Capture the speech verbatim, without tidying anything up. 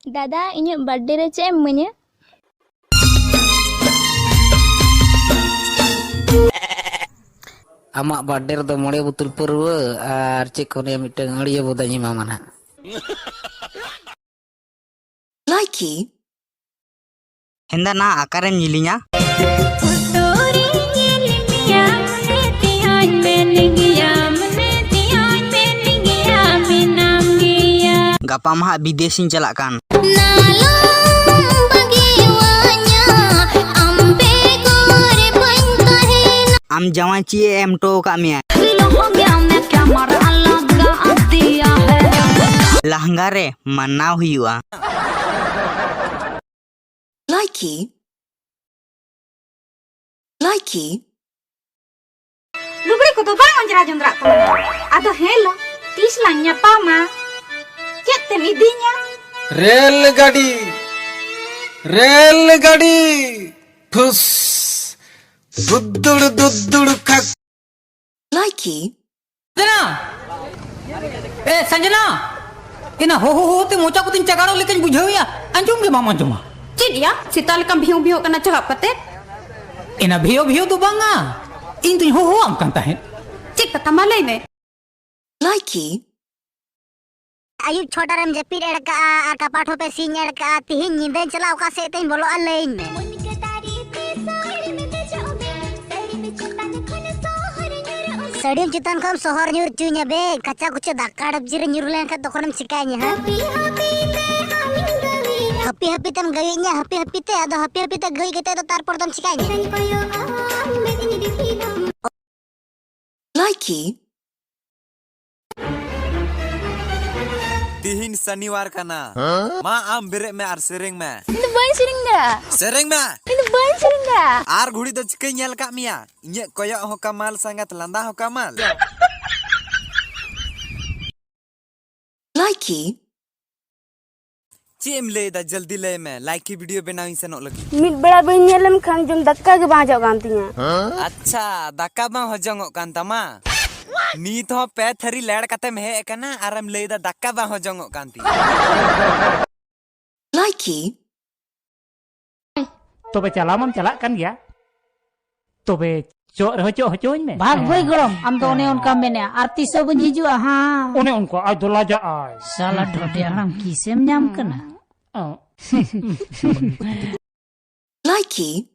ᱫᱟᱫᱟ, ᱤᱧᱟᱹᱜ ᱵᱟᱨᱛᱷᱰᱮ ᱨᱮ ᱪᱮᱫ ᱮᱢ ᱤᱢᱟᱹᱧᱟ? ᱟᱢᱟᱜ ᱵᱟᱨᱛᱷᱰᱮ ᱨᱮᱫᱚ ᱢᱚᱬᱮ ᱵᱳᱛᱚᱞ ᱯᱟᱹᱨᱣᱟᱹ ᱟᱨ ᱪᱮᱫ ᱠᱚ ᱞᱟᱹᱭᱟ, ᱢᱤᱫᱴᱟᱝ ᱟᱹᱲᱤᱭᱟᱹ ᱵᱚᱫᱟᱧ ᱮᱢᱟᱢᱟ ᱱᱟᱦᱟᱜ᱾ ᱞᱟᱭᱠᱤ᱾ ᱦᱮᱸᱫᱟ ᱱᱟ, ᱚᱠᱟᱨᱮᱢ ᱧᱮᱞᱤᱧᱟ? ᱯᱷᱳᱴᱳ ᱨᱮ ᱧᱮᱞ ᱢᱮᱭᱟ, ᱢᱚᱱᱮ ᱛᱮᱦᱚᱧ ᱢᱮᱱ ᱜᱮᱭᱟ, ᱢᱚᱱᱮ ᱛᱮᱦᱚᱧ ᱢᱮᱱ ᱜᱮᱭᱟ, ᱢᱮᱱᱟᱢ ᱜᱮᱭᱟ᱾ ᱜᱟᱯᱟ ᱢᱟ ᱦᱟᱸᱜ ᱵᱤᱫᱮᱥᱤᱧ ᱪᱟᱞᱟᱜ ᱠᱟᱱ᱾ ᱱᱟᱞᱚᱢ ᱵᱟᱹᱜᱤᱣᱟᱹᱧᱟ, ᱟᱢ ᱵᱮᱜᱚᱨ ᱵᱟᱹᱧ ᱛᱟᱦᱮᱱᱟ᱾ ᱟᱢ ᱡᱟᱶᱟᱭ ᱪᱮᱫ ᱮ ᱮᱢ ᱦᱚᱴᱚ ᱟᱠᱟᱫ ᱢᱮᱭᱟ? ᱞᱚᱦᱚᱝ ᱜᱮ ᱟᱢᱮ ᱠᱟᱢᱟᱨ ᱟᱞᱟᱜᱟ ᱫᱤᱭᱟ ᱦᱮ᱾ ᱞᱟᱦᱝᱜᱟ ᱨᱮ ᱢᱟᱱᱟᱣ ᱦᱩᱭᱩᱜᱼᱟ᱾ ᱞᱟᱭᱠᱤ᱾ ᱞᱟᱭᱠᱤ᱾ ᱞᱩᱜᱽᱲᱤ ᱠᱚᱫᱚ ᱵᱟᱝ ᱚᱸᱡᱽᱨᱟ ᱡᱚᱸᱫᱽᱨᱟᱜ ᱛᱟᱢᱟ᱾ ᱟᱫᱚ ᱦᱮᱸ ᱞᱚ, ᱛᱤᱥ ᱞᱟᱝ ᱧᱟᱯᱟᱢᱟ? ᱪᱮᱫ ᱛᱮᱢ ᱤᱫᱤᱧᱟ? ᱨᱮᱞ ᱜᱟᱹᱰᱤ, ᱨᱮᱞ ᱜᱟᱹᱰᱤ, ᱴᱷᱩᱥ, ᱫᱩᱫᱽᱫᱩᱲ, ᱫᱩᱫᱽᱫᱩᱲ, ᱠᱷᱟᱠ᱾ ᱞᱟᱭᱠᱤ᱾ ᱥᱚᱧᱡᱚᱱᱟ! ᱮ, ᱥᱚᱧᱡᱚᱱᱟ! ᱮᱱᱟ ᱦᱚᱦᱚ ᱦᱚᱦᱚ ᱛᱮ ᱢᱚᱪᱟ ᱠᱚᱛᱤᱧ ᱪᱟᱜᱟᱲᱚᱜ ᱞᱮᱠᱟᱧ ᱵᱩᱡᱷᱟᱹᱣᱮᱭᱟ, ᱟᱸᱡᱚᱢ ᱜᱮ ᱵᱟᱢ ᱟᱸᱡᱚᱢᱟ᱾ ᱪᱮᱫ ᱭᱟ? ᱥᱮᱛᱟ ᱞᱮᱠᱟᱢ ᱵᱷᱤᱭᱩ ᱵᱷᱤᱭᱩᱜ ᱠᱟᱱᱟ ᱪᱟᱜᱟᱵ ᱠᱟᱛᱮ? ᱮᱱᱟ ᱵᱷᱤᱭᱩ ᱵᱷᱤᱭᱩ ᱫᱚ ᱵᱟᱝᱟ, ᱤᱧ ᱫᱩᱧ ᱦᱚᱦᱚᱣᱟᱢ ᱠᱟᱱ ᱛᱟᱦᱮᱸᱫ᱾ ᱪᱮᱫ ᱠᱟᱛᱷᱟ ᱢᱟ ᱞᱟᱹᱭ ᱢᱮ? ᱞᱟᱭᱠᱤ᱾ ᱟᱹᱭᱩᱵ ᱪᱷᱚᱴᱟ ᱨᱮᱢ ᱡᱟᱹᱯᱤᱫ ᱮᱲ ᱠᱟᱜᱼᱟ ᱟᱨ ᱠᱟᱯᱟᱴ ᱦᱚᱸᱯᱮ ᱥᱤᱧ ᱮᱲ ᱠᱟᱜᱼᱟ᱾ ᱛᱤᱦᱤᱧ ᱧᱤᱫᱟᱹᱧ ᱪᱟᱞᱟᱜ ᱚᱠᱟ ᱥᱮᱫ ᱛᱮᱧ ᱵᱚᱞᱚᱜᱼᱟ ᱞᱟᱹᱭᱟᱹᱧ ᱢᱮ᱾ ᱥᱟᱹᱲᱤᱢ ᱪᱮᱛᱟᱱ ᱠᱷᱚᱱ ᱥᱚᱦᱚᱨ ᱧᱩᱨ ᱪᱩᱧᱟ ᱵᱮ, ᱠᱟᱪᱟ ᱠᱩᱪᱟ ᱫᱟᱠᱟ ᱰᱟᱵᱡᱤ ᱨᱮ ᱧᱩᱨ ᱞᱮᱱᱠᱷᱟᱱ ᱛᱚᱠᱷᱚᱱᱮᱢ ᱪᱤᱠᱟᱹᱧᱟ ᱦᱟᱸᱜ? ᱦᱟᱹᱯᱤ ᱦᱟᱹᱯᱤ ᱛᱮᱢ ᱜᱟᱹᱭᱤᱧᱟ, ᱦᱟᱹᱯᱤ ᱦᱟᱹᱯᱤ ᱛᱮ, ᱟᱫᱚ ᱦᱟᱹᱯᱤ ᱦᱟᱹᱯᱤ ᱛᱮ ᱜᱟᱹᱭ ᱠᱟᱛᱮ ᱫᱚ ᱛᱟᱨᱯᱚᱨ ᱫᱚᱢ ᱪᱤᱠᱟᱹᱧᱟ? ᱞᱟᱭᱠᱤ᱾ ᱛᱤᱦᱤᱧ ᱥᱟᱱᱤᱣᱟᱨ ᱠᱟᱱᱟ᱾ ᱦᱮᱸ? ᱢᱟ ᱟᱢ ᱵᱮᱨᱮᱫ ᱢᱮ ᱟᱨ ᱥᱮᱨᱮᱧ ᱢᱮ᱾ ᱤᱧ ᱫᱚ ᱵᱟᱹᱧ ᱥᱮᱨᱮᱧ ᱫᱟᱲᱮᱭᱟᱜᱼᱟ᱾ ᱥᱮᱨᱮᱧ ᱢᱮ᱾ ᱤᱧ ᱫᱚ ᱵᱟᱹᱧ ᱥᱮᱨᱮᱧ ᱫᱟᱲᱮᱭᱟᱜᱼᱟ᱾ ᱟᱨ ᱜᱷᱩᱲᱤ ᱫᱚ ᱪᱤᱠᱟᱹᱧ ᱧᱮᱞ ᱠᱟᱜ ᱢᱮᱭᱟ? ᱤᱧᱟᱹᱜ ᱠᱚᱭᱚᱜ ᱦᱚᱸ ᱠᱟᱢᱟᱞ, ᱥᱟᱸᱜᱟᱛ ᱞᱟᱸᱫᱟ ᱦᱚᱸ ᱠᱟᱢᱟᱞ᱾ ᱞᱟᱭᱠᱤ᱾ ᱪᱮᱫ ᱮᱢ ᱞᱟᱹᱭ ᱮᱫᱟ? ᱡᱚᱞᱫᱤ ᱞᱟᱹᱭ ᱢᱮ, ᱞᱟᱭᱠᱤ ᱵᱷᱤᱰᱤᱭᱳ ᱵᱮᱱᱟᱣ ᱤᱧ ᱥᱮᱱᱚᱜ ᱞᱟᱹᱜᱤᱫ᱾ ᱢᱤᱫ ᱵᱮᱲᱟ ᱵᱟᱹᱧ ᱧᱮᱞ ᱞᱮᱢ ᱠᱷᱟᱱ ᱡᱚᱢ ᱫᱟᱠᱟ ᱜᱮ ᱵᱟᱝ ᱦᱚᱡᱚᱜ ᱠᱟᱱ ᱛᱤᱧᱟ᱾ ᱟᱪᱪᱷᱟ, ᱫᱟᱠᱟ ᱵᱟᱝ ᱦᱚᱡᱚᱝᱚᱜ ᱠᱟᱱ ᱛᱟᱢᱟ? ᱱᱤᱛ ᱦᱚᱸ ᱯᱮ ᱛᱷᱟᱹᱨᱤ ᱞᱮᱲ ᱠᱟᱛᱮᱢ ᱦᱮᱡ ᱟᱠᱟᱱᱟ ᱟᱨᱮᱢ ᱞᱟᱹᱭ ᱮᱫᱟ ᱫᱟᱠᱟ ᱵᱟᱝ ᱦᱚᱡᱚᱝᱚᱜ ᱠᱟᱱ ᱛᱤᱧᱟ᱾ Likey. ᱛᱚᱵᱮ ᱪᱟᱞᱟᱣ ᱢᱟᱢ ᱪᱟᱞᱟᱜ ᱠᱟᱱ ᱜᱮᱭᱟ, ᱛᱚᱵᱮ ᱪᱚᱜ ᱨᱮᱦᱚᱸ ᱪᱚᱜ ᱦᱚᱪᱚᱣᱟᱹᱧ ᱢᱮ᱾ ᱵᱷᱟᱜᱽ ᱵᱷᱟᱹᱭ ᱜᱚᱲᱚᱢ, ᱟᱢ ᱫᱚ ᱚᱱᱮ ᱚᱱᱠᱟᱢ ᱢᱮᱱᱮᱜᱼᱟ, ᱟᱨ ᱛᱤᱥ ᱦᱚᱸ ᱵᱟᱹᱧ ᱦᱤᱡᱩᱜᱼᱟ ᱦᱟᱸ᱾ ᱚᱱᱮ ᱚᱱᱠᱟ ᱟᱡ ᱫᱚ ᱞᱟᱡᱟᱜ ᱟᱭ᱾ ᱥᱟᱞᱟ ᱰᱷᱚᱰᱮ ᱦᱟᱲᱟᱢ ᱠᱤᱥᱮᱢ ᱧᱟᱢ ᱠᱟᱱᱟ? ᱚ, Likey.